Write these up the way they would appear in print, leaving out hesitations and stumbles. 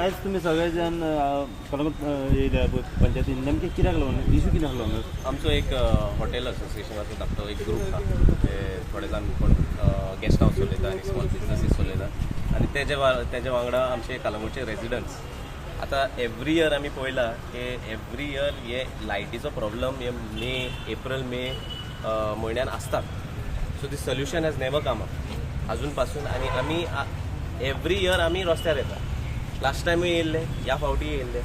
आयज तुमी सगळे जाण कलंगूट येयल्या पळय पंचायतीन, नेमकें कित्याक लागून, इशू कितें आसलो हांगा? आमचो एक हॉटेल असोसिएशनाचो धाकटो एक ग्रूप आहा. ते थोडे जाण कोण गेस्ट हावस चलयता आनी स्मॉल बिजनसीस चलयता आनी तेजे वांगडा आमचे कलंगूटचे रेजिडंट्स. आतां एवरी इयर आमी पळयला की एवरी इयर हे लायटीचो प्रॉब्लम हे मे, एप्रिल, मे म्हयन्यान आसता. So the solution has never come up अजून पासून. आनी आमी एवरी इयर आमी रस्त्यार येता. लास्ट टायमूय येयल्ले, ह्या फावटी येयल्ले.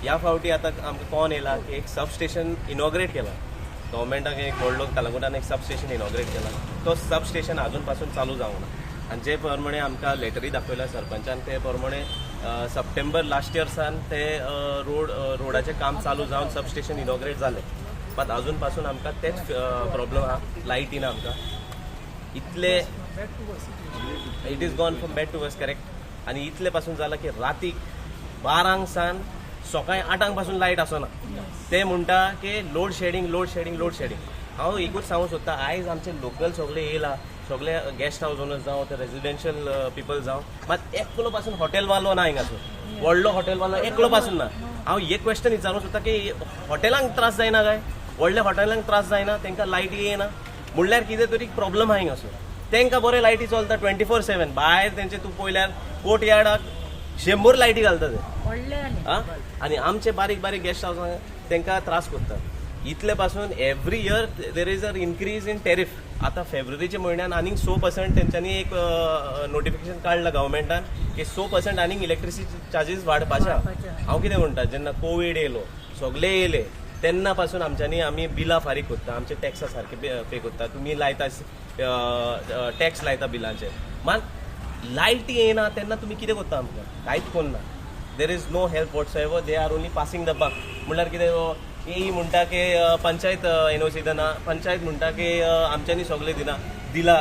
ह्या फावटी आतां आमकां कोण येयला की एक सब स्टेशन इनॉग्रेट केला गव्हर्मेंटाक, एक व्हडलो कलंगूटान एक सब स्टेशन इनॉग्रेट केला. तो सब स्टेशन अजून पासून चालू जावंक ना. आनी जे प्रमाणे आमकां लेटरी दाखयला सरपंचान, ते प्रमाणे सप्टेंबर लास्ट इयर सान ते रोड रोडाचें काम चालू जावन सब स्टेशन इनॉग्रेट जालें, मात अजून पासून आमकां तेच प्रॉब्लम आहा. लायटी ना आमकां इतले. It is gone from bad to worse, correct. आनी इतले पासून जाला की रातीक 12क सान सकाळी 8क पासून लायट आसना. ते म्हणटा की load shedding, load shedding, load shedding. हांव एकूच सांगूंक सोदता, आयज आमचे लोकल सगळे येयला, सगळे गेस्ट हावस ओनर्स जावं ते रेजिडेन्शियल पिपल जावं, मात एकलो पासून हॉटेलवालो ना हिंगासर. व्हडलो हॉटेलवालो एकलो पासून ना. हांव एक क्वेश्चन विचारूंक सोदता की हॉटेलांक त्रास जायना काय? व्हडल्या हॉटेलांक त्रास जायना? तांकां लायटी येना म्हणल्यार कितें तरी प्रॉब्लम आहा हिंगासर. तांकां बरें लायटी चलता 24/7. भायर तेंचे तूं पळयल्यार कोर्ट यार्डाक 100 लायटी घालता ते. आं, आनी आमचे बारीक बारीक गेस्ट हावसां तांकां त्रास करता. इतले पासून every year there is a increase in tariff. आतां फेब्रुवारीच्या म्हयन्यान आनीक 6% तेंच्यांनी एक नोटिफिकेशन काडलां गव्हर्मेंटान की 6% आनीक इलेक्ट्रिसिटी चार्जीस वाडपाचे आहा. हांव कितें म्हणटा, जेन्ना कोवीड येयलो, सगळे येयले, तेन्ना पासून आमच्यांनी आमी बिलां फारीक करता, आमचे टॅक्सा सारके पे करता. तुमी लायता, टॅक्स लायता बिलांचेर, मात लायटी येयना तेन्ना तुमी कितें करता आमकां? कांयच करना. There is no help whatsoever. They are only passing the buck. म्हणल्यार कितें, एई म्हणटा की पंचायत एनओसी दिना, पंचायत म्हणटा की आमच्यांनी सगळें दिना दिला.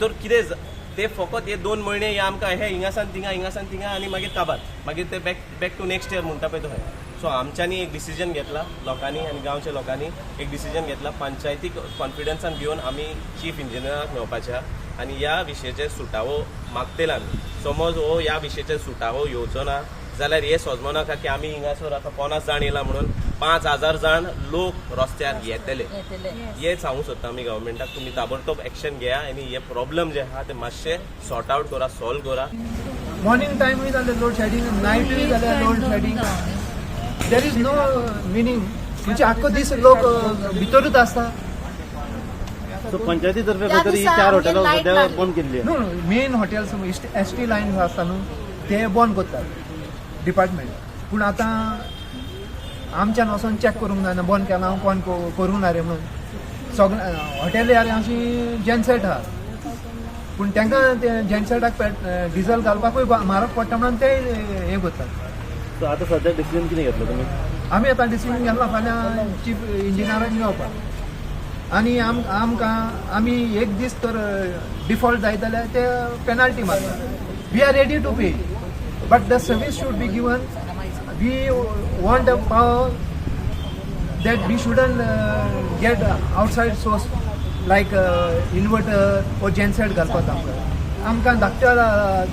तर कितें ते फकत हे 2 म्हयने हे आमकां हे हिंगासान थिंगा, हिंगासान थिंगा आनी मागीर काबार. मागीर ते back to next year म्हणटा पळय तशें. सो आमच्यांनी एक डिसिजन घेतला, लोकांनी आनी गांवच्या लोकांनी एक डिसिजन घेतला. पंचायतीक कॉन्फिडन्सान घेवन आमी चीफ इंजिनियराक मेळपाचे आहा आनी ह्या विशयाचेर सुटावो मागतले आमी. समज हो ह्या विशयाचेर सुटावो येवचो ना जाल्यार हे सोजमो नाका की आमी हिंगासर आतां 50 जाण येयला म्हणून 5000 जाण लोक रस्त्यार येतले. हे सांगूंक सोदता आमी गव्हर्मेंटाक, तुमी ताबडतोब एक्शन घेया आनी हे प्रॉब्लम जे आहा ते मातशे सॉर्ट आउट करा, सॉल्व करा. मॉर्निंग टायमूय जालें लोड शेडिंग, नायटूय जालें load shedding. There is no meaning. म्हणजे आख्खो दीस लोक भितरूच आसता. सो पंचायती तर्फे त्या खंय तरी दिसा चार आमगेर हॉटेलां लायट सद्या नासली. बंद केल्ली. न्हू, मेन हॉटेल्स एसटी लायन आसता न्हू, ते बंद करतात डिपार्टमेंट. पूण आतां आमच्यान वचोन चॅक करूंक जायना बंद केला कोण करूंक ना रे म्हणून. सगळे हॉटेल अशी जेनसेट आहा, पूण तांकां ते जेनसेटाक डिझल घालपाकूय म्हारग पडटा म्हणून ते हें करतात. सो आतां सद्या डिसिजन कितें घेतलो तुमी? आमी आतां डिसिजन घेतला, फाल्यां चीफ इंजिनियराक मेळपाक आनी आमकां आमी एक दीस तर डिफॉल्ट जायत जाल्यार ते पेनाल्टी मारता. We are ready to pay, but the service should be given. We want a power that we shouldn't get outside source like inverter or genset घालपाक. आमकां आमकां धाकट्या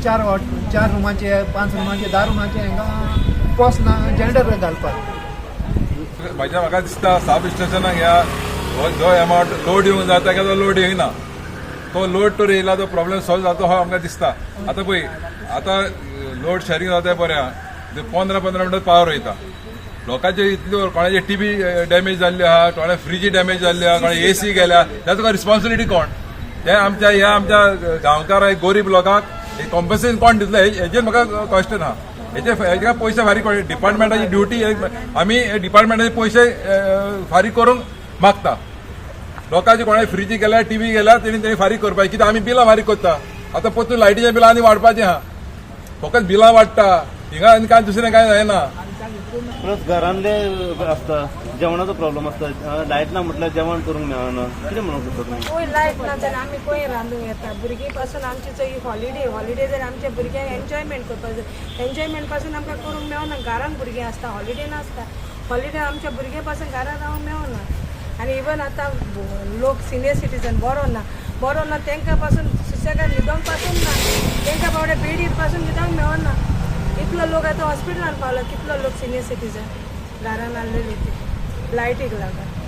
चार what चार रुमाचे, पांच रुमाचे, 10 रुमाचे हांकां पोस ना जनरेटर घालपाक. म्हाका दिसता सब स्टेशनाक ह्या हो जो एमावंट लोड येवंक जाय ताका तो लोड येयना. तो लोड तर येयला तो प्रॉब्लेम सॉल्व जाता हो आमकां दिसता. आतां पळय, आतां लोड शेरिंग जाता बरें आहा. ते 15 15 मिनटां पावर वयता लोकांचे. इतल्यो कोणाचे टीवी डॅमेज जाल्ली आहा, कोणा फ्रिजी डॅमेज जाल्ली आहा, कोणा एसी गेल्या. ताचो रिस्पॉन्सिबिलिटी कोण? हे आमच्या ह्या आमच्या गांवकार गोरीब लोकांक कॉम्पन्सेशन कोण दितलो, हेजेर म्हाका क्वेश्चन आहा. हेजे हेका पयशे फारीक कोण? डिपार्टमेंटाची ड्युटी. आमी डिपार्टमेंटाचे पयशे फारीक करूंक मागता लोकांचे. कोणाय फ्रिजी गेल्या, टीव्ही गेल्या, तेणी तेणी फारीक करपाक. कित्याक आमी बिलां फारीक करता. आतां परतून लायटीच्या बिलां आनी वाडपाचें आहा. फकत बिलां वाडटा हिंगा आनी कांय दुसरें कांय जायना. प्लस घरांतले आसता, जेवणाचो प्रॉब्लम आसता. लायट ना म्हटल्यार जेवण करूंक मेळना. कितें म्हणूंक सोदता तुमी? खंय लायट ना जाल्यार आमी खंय रांदूंक येता? भुरगीं पासून आमची चोय हॉलिडे, हॉलिडे जाल्यार आमच्या भुरग्यांक एन्जॉयमेंट करपाक जाय. एन्जॉयमेंट पासून आमकां करूंक मेळना. घरान भुरगीं आसता, हॉलिडे नासता. हॉलिडे आमच्या भुरग्यां पासून घरान रावंक मेळना. आनी इवन आतां लोक सिनियर सिटीजन बरो ना, बरो ना, तांकां पासून सुसेगाद न्हिदोंक पासून ना. तांकां बाबडे बेडीर पासून न्हिदोंक मेळना. इतलो लोक आतां हॉस्पिटलान पावला, कितलो लोक सिनियर सिटीजन घरान आहलेली ती लायटीक लागून.